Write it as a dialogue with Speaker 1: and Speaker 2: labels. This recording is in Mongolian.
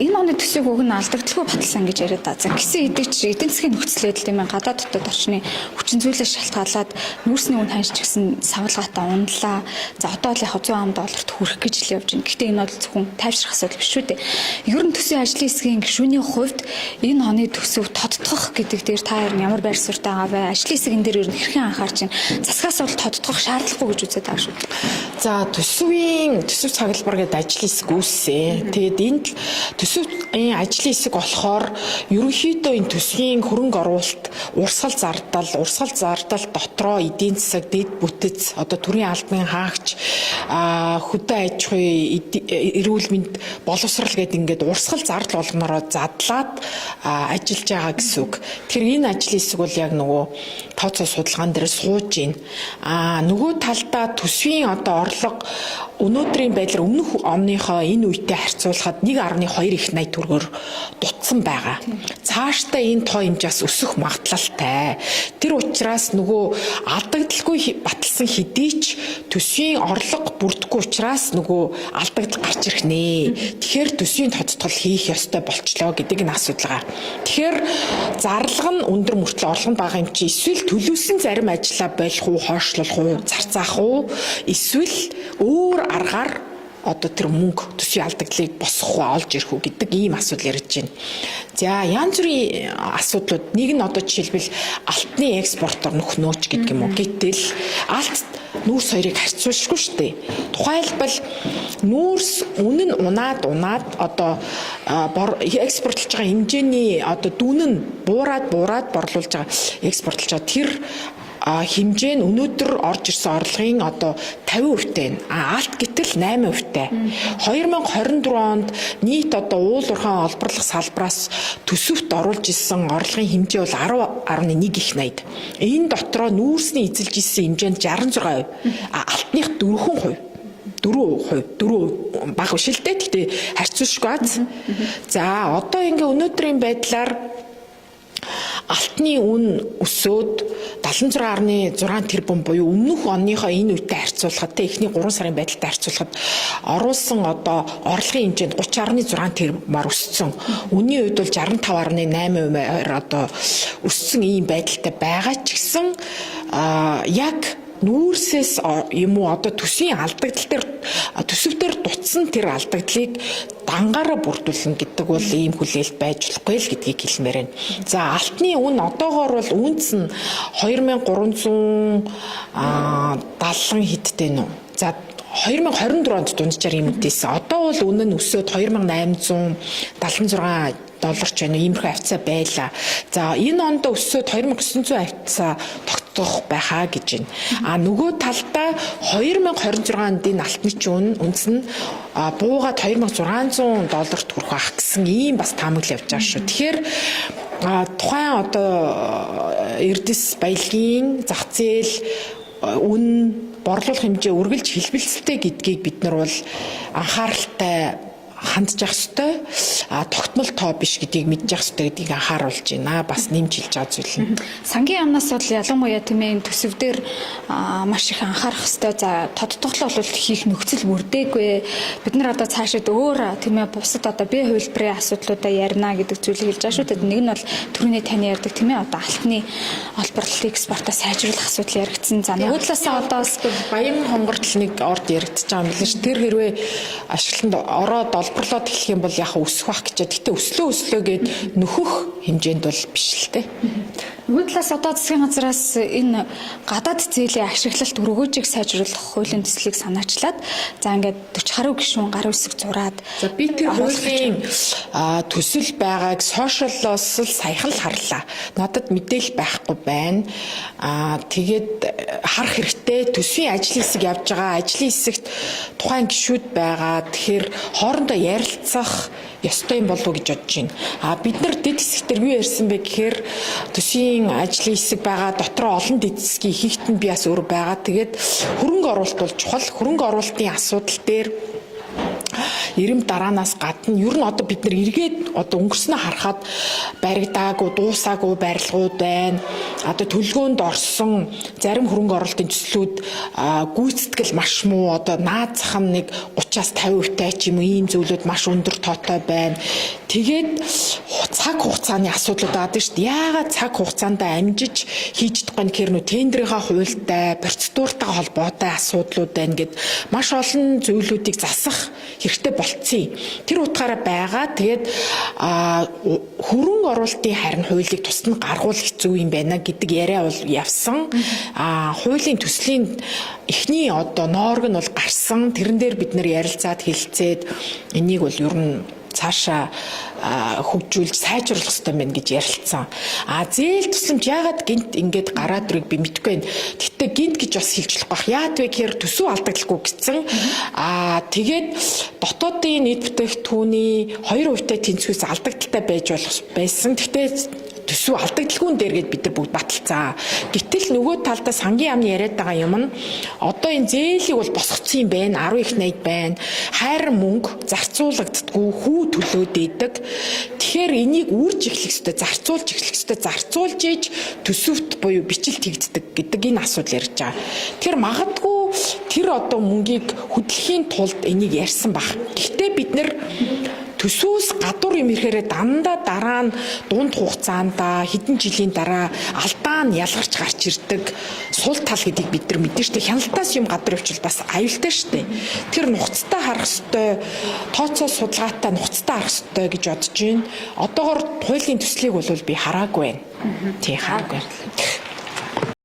Speaker 1: Энэ оны төсвийг уг нь алдагдaltaгүй баталсан гэж яриад байгаа. За гэсэн хэдий ч эдийн засгийн нөхцөл байдал, тийм ээ, гадаад дотоод орчны хүчин зүйлээс шалтгаалаад нүүрсний үн ханш ч гэсэн савлгаатай унлаа. За одоо л яг 100 ам долларт хүрэх гэж л явж байна. Гэхдээ энэ бол зөвхөн тайвшрах асуудал биш шүү дээ. Ер нь төсвийн ажлын хэсгийн гишүүний хувьд энэ оны төсөв тодтгох гэдэг дээр та ер нь ямар байр суурьтай байгаа вэ? Ажлын хэсэг энэ дээр ер нь хэрхэн анхаарч байна? Засгаас бол тодтгох шаардлагагүй гэж үзээд байгаа шүү.
Speaker 2: За, төсвийн төсөв цаглбар гэдэг ажлын хэсэг үүссэн. Тэгээд энд төсвийн ажлын хэсэг болохоор ерөнхийдөө энэ төсвийн хөрөнгө оруулалт, урсгал зардал, урсгал зардал дотроо эдийн засаг, дэд бүтэц, одоо төрийн албан хаагч, хөдөө аж ахуй, эрүүл мэнд, боловсрал гэдэг ингээд урсгал зардал болгоноороо задлаад ажиллаж байгаа гэсэн үг. Тэгэхээр энэ ажлын хэсэг бол яг нөгөө тооцоо судалгаан дээр сууж гин. Нөгөө талдаа төсвийн одоо орлого өнөөдрийн байдлаар өмнөх оныхоо энэ үетэй харьцуулахад 1.2 их 80 төгрөгөөр дутсан байгаа. Цаашдаа энэ тоо хэмжээс өсөх магадлалтай. Тэр учраас нөгөө алдагдaltaгүй баталсан хэдий ч төсвийн орлого бүрдэхгүй учраас нөгөө алдагдал гарч ирэх нэ. Тэгэхээр төсвийн тодтгол хийх ёстой болчлоо гэдэг энэ асуудал байгаа. Тэгэхээр зарлага нь өндөр мөртлөө орлого нь бага юм чи эсвэл төлөвлөсөн зарим ажлаа болох уу, хойшлуулах уу, зарцаах уу, эсвэл өөр аргаар одоо тэр мөнгө төсвийн алдагдлыг босгох уу, олж ирэх үү гэдэг ийм асуудал ярьж байна. За, янз бүрийн асуудлууд, нэг нь одоо жишээлбэл алтны экспортоор нөхнөөч гэдэг юм уу. Гэтэл алт нүүрс хоёрыг харьцуулшгүй шүү дээ. Тухайлбал нүүрс үнэ нь унаад унаад одоо экспортлж байгаа хэмжээний одоо дүн нь буураад буураад борлуулж байгаа, экспортлж байгаа тэр хэмжээ нь өнөөдөр орж ирсэн орлогын одоо 50% таа. Алт гэтэл 8% таа. 2024 онд нийт одоо уул уурхайн олборлох салбараас төсөвт оруулж ирсэн орлогын хэмжээ бол 10.1 их 80. Энэ дотроо нүүрсний эзэлж ирсэн хэмжээ нь 66%. Алтных 4%. 4%, 4 бага биш л дээ. Гэхдээ харьцуулшгүй аз. За, одоо ингээ өнөөдрийн байдлаар алтны үн өсөөд 76.6 тэрбум буюу өмнөх оныхоо энэ үетэй харьцуулахад те, эхний 3 сарын байдалтай харьцуулахад оруулсан одоо орлогын хэмжээнд 30.6 тэрбумаар өссөн. Үнийн хувьд бол 65.8%-аар одоо өссөн ийм байдалтай байгаа ч гэсэн яг нүүрсээс юм уу, одоо төсвийн алдагдал дээр, төсөв дээр дутсан тэр алдагдлыг дангаараа бүрдүүлнэ гэдэг бол ийм хүлээлт байж болохгүй л гэдгийг хэлмээр байна. За, алтны үн одоогоор бол үнц нь 2370 хэдтэй нүү. За, 2024 онд дунджаар юм дээсэн. Одоо бол үнэ нь өсөөд 2876 доллар ч байна уу, иймэрхүү хавьцаа байлаа. За, энэ онд өсөөд 2900 хавьцаа тогтох байхаа гэж байна. Нөгөө талдаа 2026 онд энэ алтны чинь үн үнц нь буугаад 2600 долларт хүрэх байх гэсэн ийм бас таамаглал явж байгаа шүү. Тэгэхээр тухайн одоо эрдэс баялагын зах зээл, үн, борлуулах хэмжээ үргэлж хэлбэлцэлтэй гэдгийг бид нар бол анхааралтай хандж явах ёстой. Тогтмол тоо биш гэдгийг мэдж явах ёстой гэдгийг анхааруулж байна. Бас нэмж хэлж байгаа зүйл нь.
Speaker 1: Сангийн яамнаас бол ялангуяа, тийм ээ, энэ төсөв дээр маш их анхаарах ёстой. За, тодтгол бол хийх нөхцөл бүрдээгүй. Бид нар одоо цаашид өөр, тийм ээ, бусад одоо бие хувилбарын асуудлуудаа ярина гэдэг зүйлийг хэлж байгаа шүү дээ. Нэг нь бол түрүүний таны ярьдаг, тийм ээ, одоо алтны олборлолт, экспортоо сайжруулах асуудал яригдсан. За, нөгөө талаасаа одоо бас
Speaker 2: Баян хонгордол нэг орд яригдчихэж байгаа юм билээ ш. Тэр хэрвээ ашиглалтанд ороод олборлоод эхлэх юм бол яг өсөх бах гэж. Гэтэ өслөө өслөө гээд нөхөх хэмжээнд бол биш л дээ.
Speaker 1: Нөгөө талаас одоо засгийн газраас энэ гадаад зээлийн ашиглалт өргөөжийг сайжруулах хуулийн төслийг санаачлаад, за, ингээд 40 гаруй гишүүн гар үсэг зураад
Speaker 2: За, би тэр хуулийн төсөл байгааг сошиалоос л саяхан л харлаа. Надад мэдээлэл байхгүй байна. Тэгээд харах хэрэгтэй, төсвийн ажлын хэсэг явж байгаа. Ажлын хэсэгт тухайн гишүүд байгаа. Тэгэхээр хоорондоо ярилцах ёстой юм болов уу гэж бодож байна. Бид нар дэд хэсэг дээр юу ярьсан бэ гэхээр төсвийн ажлын хэсэг байгаа, дотроо олон дэд хэсгийн ихэнхт нь би бас өөр байгаа. Тэгээд хөрөнгө оруулалт бол чухал. Хөрөнгө оруулалтын асуудал дээр Ирэм дараанаас гадна ер нь одоо бид нар эргээд одоо өнгөрснөө харахад баригдаагүй, дуусаагүй барилгууд байна. Одоо төлгөөнд орсон зарим хөрөнгө оруулалтын төслүүд гүйцэтгэл маш муу. Одоо наад зах нь нэг 30-аас 50% тай ч юм уу ийм зүйлүүд маш өндөр тоотой байна. Тэгээд цаг хугацааны асуудлууд байгаа шүү дээ. Яагаад цаг хугацаанд амжиж хийж чадахгүй гэхээр нөө тендерийнхаа хуультай, процедуртайгаа холбоотой асуудлууд байна гэд маш олон зүйлүүдийг засах хэрэгтэй болцсон. Тэр утгаараа байгаа. Тэгээд хөрөнгө оруулалтын харин хуулийг тусад нь гаргуул хэцүү юм байна гэдэг яриа бол явсан. Хуулийн төслийн эхний одоо ноорг нь бол гарсан. Тэрэн дээр бид нэр ярилцаад хэлцээд энийг бол ер нь цаашаа хөгжүүлж сайжруулах хэрэгтэй байна гэж ярилцсан. А зээл тусламж яагаад гинт ингээд гараад ирэх би мэдэхгүй байна. Гэхдээ гинт гэж бас хэлж болохгүй бах. Яад вэ гэхээр төсөв алдагдлахгүй гэсэн. А тэгээд дотоодын нийт бүтээгдэхүүний 2% та тэнцвэрс алдагдaltaй байж болох байсан. Гэхдээ төсөв алдагдalгүй дээр гээд бид нар бүгд баталцаа. Гэтэл нөгөө талдаа сангийн яамны яриад байгаа юм нь одоо энэ зээлийг бол босгоцсон юм байна. 10 их 80 байна. Хайр мөнгө зарцуулагддаггүй хүү төлөөд идэг. Тэгэхээр энийг үрж эхлэх ёстой, зарцуулж эхлэх ёстой, зарцуулж иж төсөвт буюу бичлэлт хийгддэг гэдэг энэ асуудал ярьж байгаа. Тэгэхээр магадгүй тэр одоо мөнгийг хөдлөхийн тулд энийг ярьсан баг. Гэхдээ бид нар төсөөс гадуур юм ирэхээрээ дандаа дараа нь дунд хугацаанд хэдэн жилийн дараа алдаа нь ялгарч гарч ирдэг сул тал гэдгийг бид нар мэднэ шүү дээ. Хяналтаас юм гадуур явчвал бас аюултай шүү дээ. Тэр нухацтай харах ёстой, тооцоо судалгаатай нухацтай харах ёстой гэж бодож байна. Одоогор хуулийн төслийг бол би хараагүй байна. Тий, хараагүй.